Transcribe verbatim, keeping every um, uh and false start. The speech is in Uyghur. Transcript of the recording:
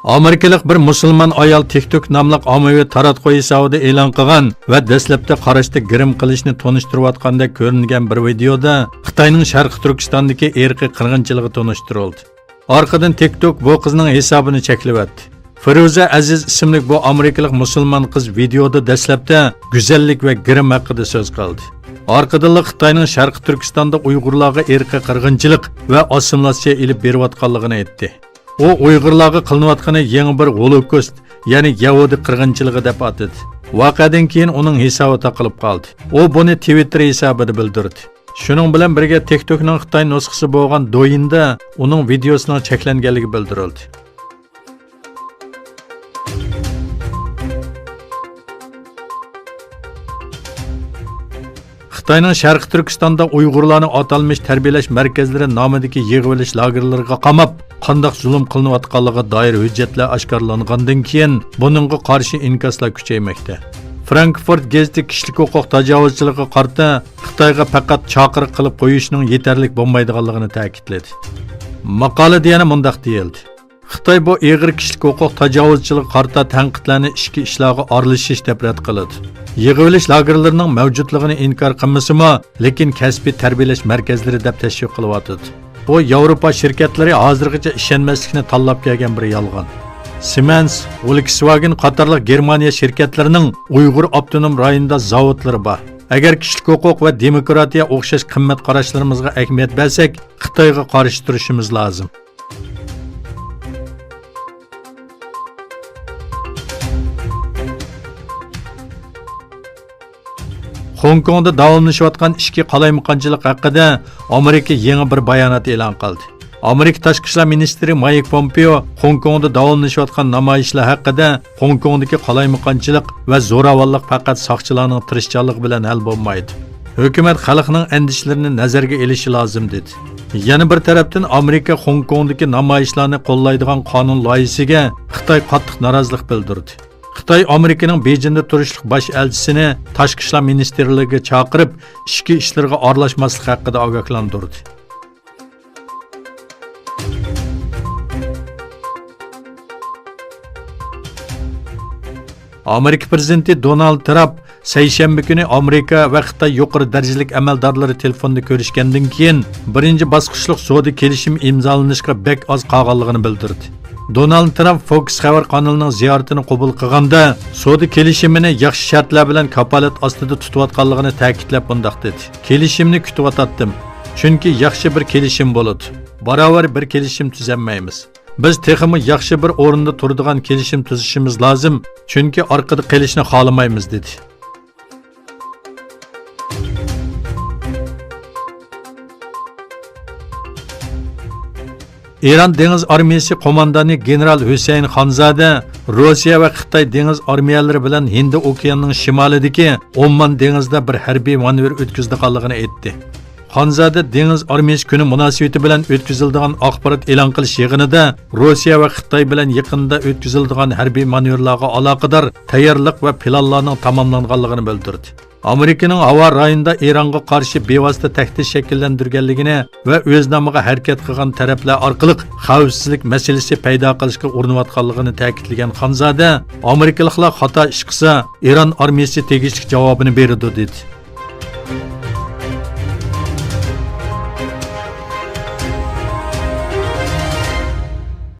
ئامېرىكىلىق بىر مۇسۇلمان ئايال تىكتوك ناملىق ئاممىۋى تاراتقۇ ھېسابىدا ئېلان قىلغان ۋە دەسلەپتە قاراشتى گىرىم قىلىشنى تونۇشتۇرۇۋاتقاندەك كۆرۈنگەن بىر ۋىدېيودا خىتاينىڭ شەرقىي تۈركىستاندىكى ئىرقىي قىرغىنچىلىقى تونۇشتۇرۇلدى. ئارقىدىن تىكتوك بۇ قىزنىڭ ھېسابىنى چەكلىۋەتتى. فىرۇزە ئەزىز ئىسىملىك بۇ ئامېرىكىلىق مۇسۇلمان قىز ۋىدېيودا دەسلەپتە گۈزەللىك ۋە گىرىم ھەققىدە سۆز قىلدى. ئارقىدىنلا خىتاينىڭ شەرقىي تۈركىستاندا ئۇيغۇرلارغا ئىرقىي قىرغىنچىلىق ۋە ئاسسىمىلياتسىيە ئېلىپ بېرىۋاتقانلىقىنى ئېيتتى. ئۇ ئۇيغۇرلارغا قىلىنىۋاتقىنى يېڭى بىر غولوكوست، يەنى يەھۇدىي قىرغىنچىلىقى دەپ ئاتىدى. ۋەقەدىن كېيىن ئۇنىڭ ھېسابى تاقىلىپ قالدى. ئۇ بۇنى تىۋىتتېر ھېسابىدا بىلدۈردى. شۇنىڭ بىلەن بىرگە، تىكتوكنىڭ خىتاي نۇسخىسى بولغان دويىندا ئۇنىڭ ۋىدېيوسىنىڭ چەكلەنگەنلىكى بىلدۈرۈلدى. خىتاينىڭ شەرقىي تۈركىستاندا ئۇيغۇرلارنى ئاتالمىش تەربىيەلەش مەركەزلىرى نامىدىكى يىغىۋېلىش لاگېرلىرىغا قاماپ، قانداق زۇلۇم قىلىنىۋاتقانلىقىغا دائىر ھۆججەتلەر ئاشكارىلانغاندىن كېيىن، بۇنىڭغا قارشى ئىنكاسلار كۈچەيمەكتە. فرانكفورت گېزىتى كىشىلىك ھوقۇق تاجاۋۇزچىلىقىغا قارىتا خىتايغا پەقەت چاقىرىق قىلىپ قويۇشنىڭ يېتەرلىك بولمايدىغانلىقىنى تەكىتلىدى. ماقالىدە يەنە مۇنداق دېيىلدى. خىتاي بۇ ئېغىر كىشىلىك ھوقۇق تاجاۋۇزچىلىقىغا قارىتا تەنقىدلەرنى ئىچكى ئىشلارغا ئارىلىشىش دەپ رەت قىلىدۇ. يىغىۋېلىش لاگېرلىرىنىڭ مەۋجۇتلۇقىنى ئىنكار قىلمىسىمۇ، لېكىن كەسپىي تەربىيەلەش مەركەزلىرى دەپ تەشۋىق قىلىۋاتىدۇ. بۇ ياۋروپا شىركەتلىرى ھازىرغىچە ئىشەنمەسلىكنى تاللاپ كەلگەن بىر يالغان. سىمەنس، ۋولكسۋاگېن قاتارلىق گېرمانىيە شىركەتلىرىنىڭ ئۇيغۇر ئاپتونوم رايونىدا زاۋۇتلىرى بار. ئەگەر كىشىلىك ھوقۇق ۋە دېموكراتىيە ئوخشاش قىممەت قاراشلىرىمىزغا ئەھمىيەت بەرسەك، خىتايغا قارشى تۇرۇشىمىز لازىم. خوڭكوڭدا داۋاملىشىۋاتقان ئىچكى قالايمىقانچىلىق ھەققىدە ئامېرىكا يېڭى بىر بايانات ئېلان قىلدى. ئامېرىكا تاشقى ئىشلار مىنىستىرى مايك پومپېئو خوڭكوڭدا داۋاملىشىۋاتقان نامايىشلار ھەققىدە، خوڭكوڭدىكى قالايمىقانچىلىق ۋە زوراۋانلىق پەقەت ساقچىلارنىڭ تىرىشچانلىقى بىلەن ھەل بولمايدۇ. ھۆكۈمەت خەلقنىڭ ئەندىشىلىرىنى نەزەرگە ئېلىشى لازىم، دېدى. يەنە بىر تەرەپتىن، ئامېرىكا خوڭكوڭدىكى نامايىشلارنى قوللايدىغان قانۇن لايىھىسىگە خىتاي قاتتىق نارازىلىق بىلدۈردى. خىتاي ئامېرىكىنىڭ بېيجىڭدا تۇرۇشلۇق باش ئەلچىسىنى تاشقى ئىشلار مىنىستىرلىكىگە چاقىرىپ، ئىچكى ئىشلىرىغا ئارىلاشماسلىق ھەققىدە ئاگاھلاندۇردى. ئامېرىكا پىرېزىدېنتى دونالد ترامپ سەيشەنبە كۈنى ئامېرىكا ۋە خىتاي يۇقىرى دەرىجىلىك ئەمەلدارلىرى تېلېفوندا كۆرۈشكەندىن كېيىن، بىرىنچى باسقۇچلۇق سودا كېلىشىمى ئىمزالىنىشقا بەك ئاز قالغانلىقىنى بىلدۈردى. دونالد ترامپ فوكس خەۋەر قانىلىنىڭ زىيارىتىنى قوبۇل قىلغاندا، سودا كېلىشىمىنى ياخشى شەرتلەر بىلەن كاپالەت ئاستىدا تۇتۇۋاتقانلىقىنى تەكىتلەپ مۇنداق دېدى: «كېلىشىمنى كۈتۈۋاتاتتىم. چۈنكى ياخشى بىر كېلىشىم بولىدۇ. باراۋەر بىر كېلىشىم تۈزەلمەيمىز. بىز تېخىمۇ ياخشى بىر ئورۇندا تۇرىدىغان كېلىشىم تۈزۈشىمىز لازىم، چۈنكى ئارقىدا قېلىشنى خالىمايمىز» دېدى. ئىران دېڭىز ئارمىيىسى قوماندانى گېنېرال ھۈسەيىن خانزادە روسىيە ۋە خىتاي دېڭىز ئارمىيەلىرى بىلەن ھىندى ئوكيانىنىڭ شىمالىدىكى ئوممان دېڭىزىدا بىر ھەربىي مانېۋىر ئۆتكۈزىدىغانلىقىنى ئېيتتى. خانزادە دېڭىز ئارمىيىسى كۈنى مۇناسىۋىتى بىلەن ئۆتكۈزۈلىدىغان ئاخبارات ئېلان قىلىش يىغىنىدا روسىيە ۋە خىتاي بىلەن يېقىندا ئۆتكۈزۈلىدىغان ھەربىي مانېۋىرلارغا ئالاقىدار تەييارلىق ۋە پىلانلارنىڭ تاماملانغانلىقىنى بىلدۈردى. ئامېرىكىنىڭ ھاۋا رايونىدا ئىرانغا قارشى بىۋاسىتە تەھدىت شەكىللەندۈرگەنلىكىنى ۋە ئۆز نامىغا ھەرىكەت قىلغان تەرەپلەر ئارقىلىق خەۋپسىزلىك مەسىلىسى پەيدا قىلىشقا ئۇرۇنۇۋاتقانلىقىنى تەكىتلىگەن خانزادە، ئامېرىكىلىقلار خاتا ئىش قىلسا، ئىران ئارمىيىسى تېگىشلىك جاۋابىنى بېرىدۇ، دېدى.